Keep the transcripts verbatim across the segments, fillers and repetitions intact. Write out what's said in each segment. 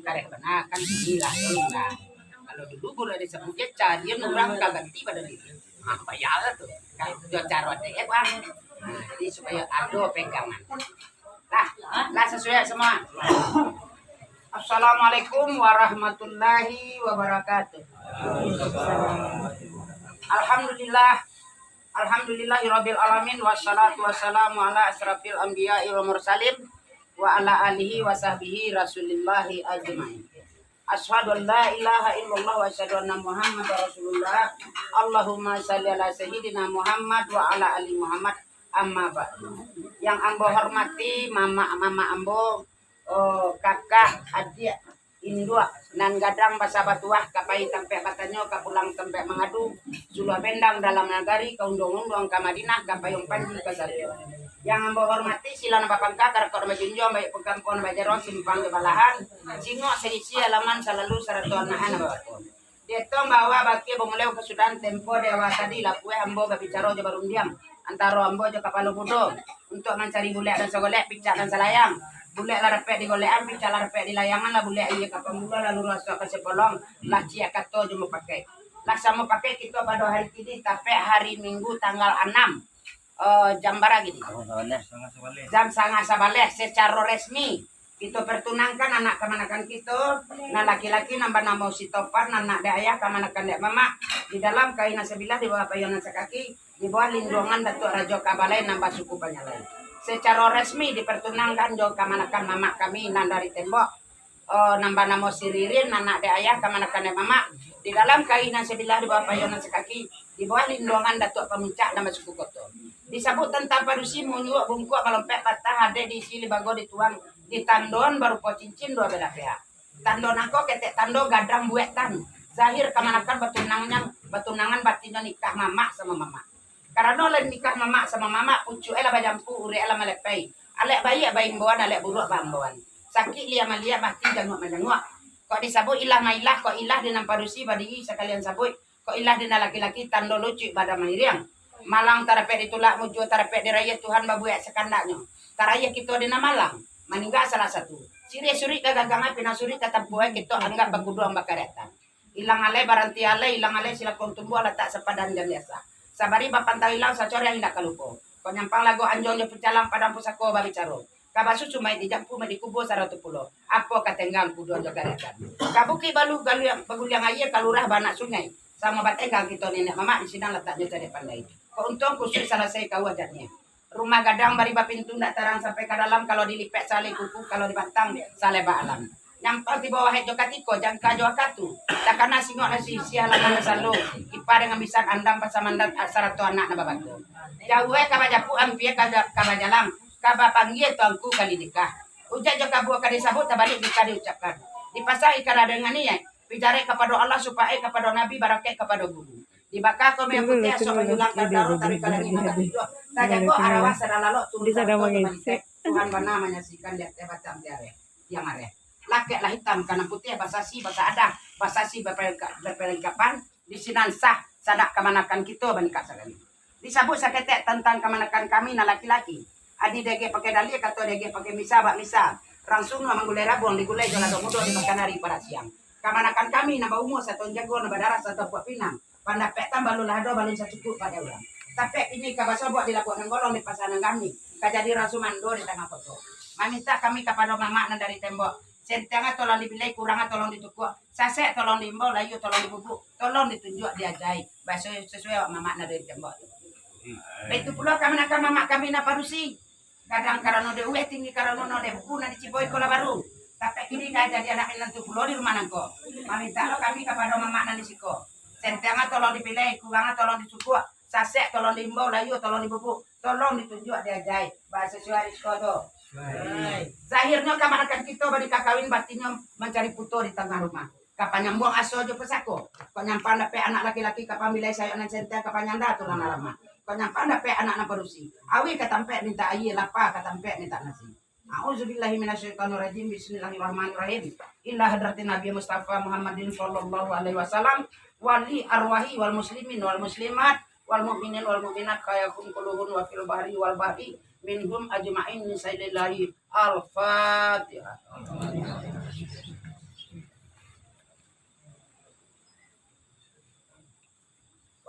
Kareh bana kan inilah, tolonglah. Kalau dulu guru ada sebutnya carian orang ka ganti pada diri. Ah, payahlah tu. Kan jo caro dek, Bang. Nah, jadi supaya ado pegangan. Lah, lah sesuai semua. Assalamualaikum warahmatullahi wabarakatuh. Alhamdulillah. Alhamdulillahirabbil alamin, wassalatu wassalamu ala asyrafil anbiya'i wal mursalin, wa ala alihi wa sahbihi rasulillahi ajmain. Asyhadu an la ilaha illallah wa asyhadu anna Muhammadar Rasulullah. Allahumma shalli ala sayyidina Muhammad wa ala ali Muhammad. Amma ba'du. Yang ambo hormati mamak-mamak ambo, oh, kakak, adiak, induak, nan gadang basa batuah, ka pai tampek batanyo, ka pulang tampek mangadu, suluah bendang dalam nagari, ka unduang-unduang ka Madinah, ka payuang panji ka Salju. Yang ambo hormati, sila nan bapangka, karakok nan bajunjuang, baiak pangkampuan bajaro, simpang jo balahan, singok saisi halaman salalu, sarato anak nan babakun. Dietong bahwa baki bamulai kasudahan tempo di awal tadi, lapueh ambo babicaro jo barundiang antaro ambo jo kapalo mudo, untuak mancari bulek nan sagolek, picak nan salayang. Bulek lah dapek di golekan, picak lah dapek di layangan, lah bulek aia ka pamulo, lah luruih asuak ka sipolong, lah ciek kato jo mupakaik. Lah samo pakai kito pado hari kini, tapek hari Minggu tanggal anam, eh, jam bara gini? Jam sangah sabaleh. Jam sangah sabaleh sacaro resmi kito pertunangkan anak kamanakan kito, nan laki-laki nan banamo si Topan, anak dek ayah, kamanakan dek mamak, di dalam kain nan sabilah, di bawah payuang nan sakaki, di bawah linduangan Datuak Rajo Kabalai nan basuku Panyalai. Sacaro resmi dipertunangkan jo kamanakan mamak kami nan dari Tembok, eh, nan banamo si Ririn, anak dek ayah, kamanakan dek mamak, di dalam kain nan sabilah, di bawah payuang nan sakaki, di bawah linduangan Datuak Pamuncak nan basuku Koto. Disabuik tantang padusi, munyuak bungkuak, malompek patah, adek diisi libago dituang, ditandoan barupo cincin duo belah pihak. Tando nangko ketek tando gadang buetan. Zahir kamanakan batunangan, batunangan batinnyo nikah mamak samo mamak. Karano lah nikah mamak samo mamak, pucuak e lah bajampu, urek e lah malepai. Alek baiak baimbauan, alek buruak baambauan. Sakik liak maliak, mati janguak manjanguak. Kok disabuik ilah mailah, kok ilah di nan padusi badiri sakalian sabuik, kok ilah di nan laki-laki tando lucuik badan mairiang. Malang tarapek ditulak, mujua tarapek diraih, Tuhan babuek sakandaknyo. Taraih kito di nan malang, maningga salah satu. Siriah surik ka gagang, pinang surik ka tampuak, kito anggap bakuduang bakariatan. Ilang alai baranti alai, ilang alai silakon tumbuah, latak sapadan jan biasa. Sabari bapantau ilang, sacoreang indak ka lupo. Kok nyampang lago anjuang jo picalang, padang pusako babicaro. Ka basusu maik dijampu, maik dikubua sarato pulo. Apo ka tenggang kuduang jo garakan. Ka bukik baluh galuang, baguliang aia, ka lurah baanak sungai. Samo batenggang kito niniak mamak, di sinan lataknyo cadiak pandai. Kok untuang kusuik salasai kauah janiah. Rumah gadang bari bapintu, ndak tarang sampai ka dalam, kalau dilipek salai kuku, kalau dibantang salai baalam. Nyampang tibo wahek jo katiko, jangka jo wakatu, takana singok nan sisiah laman nan salo, ipa dengan bisan andam pasamandan sarato anak nan babako. Jauah ka bajapuik, ampia ka, ka bajalang, ka bapanggia tuangku ka dinikah. Ucap jo kabua ka disabuik, tabalik bika diucapkan. Dipasang ikara dengan niaik, pijarek kapado Allah, supaek kapado Nabi, barakaik kapado guru. Dibaka kami yang putiah, asuak manyulang ka daru, tarik ka langik nan katujuah. Tajago arawah sadang lalok, turun ka langik nan malitek. Tuhan bana manyaksikan di ateh batang tiareh, tiang areh. Lakek lah hitam ka nan putiah, basasi, basaadah, basasi, bapalengka-, bapalengkapan, di sinan sah, sadak kamanakan kito banikah sakali. Disabuik saketek tantang kamanakan kami nan laki-laki. Adi diageh pakai dalia, kato diageh pakai misa, bak misa. Rangsuang mangulai rabuang, digulai jo ladok mudo, dimakan ari parak siang. Kamanakan kami nan baumua sataun jago, nan badarah satampuak pinang. Pandapek tan balun lah ado, balun sacukuik pado urang. Tapek kini ka basobok di Labuak Nanggolong, di Pasa Nanggami, ka jadi rasu mando di tangah koto. Mamintak kami kapado mamak nan dari Tembok, sentiang tolong dibilai, kurang tolong ditukuak, sasek tolong diimbau, layu tolong dibubuk, tolong ditunjuak, diajai, baso sasuai awak mamak nan dari Tembok tu. Baitu pulo kamanakan mamak kami nan padusi. Gadang karano dek uweh, tinggi karano no dek buku nan diciboi ko lah baru. Tapek kini ka jadi anak minantu pulo di rumah nangko. Mamintak lo kami kapado mamak nan di siko. Sentiang tolong dipilai, kurang tolong dicukuak, sasek tolong diimbau, layu tolong dibubuk, tolong ditunjuak diajai. Bahaso suwai di siko tu. Zahirnyo kamanakan kito banikah kawin, batinnyo mancari puto di tangah rumah. Ka panyambuang aso jo pusako. Kok nyampang dapek anak laki-laki, ka pamilai sayok nan sentiang, ka panyanda tulang nan lamah. Kok nyampang dapek anak nan padusi, awi ka tampek mintak aia, lapa ka tampek mintak nasi. A'udzubillahi minasyaitonirrajim. Bismillahirrahmanirrahim. Ila hadratin Nabi Mustafa Muhammadin sallallahu alaihi wasallam, wali arwahi wal muslimin wal muslimat, wal mukminin wal mukminat, khayakum kuluhun wa fil bahri wal bahri minhum ajma'in min sayyidil lahi. Al-Fatihah.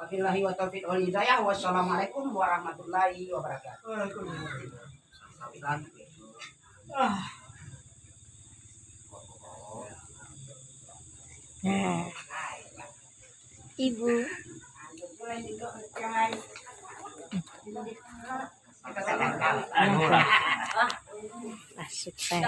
Billahi wa taufiq wal hidayah. Wassalamualaikum warahmatullahi wabarakatuh. Nah, ibu. Nah, sukses.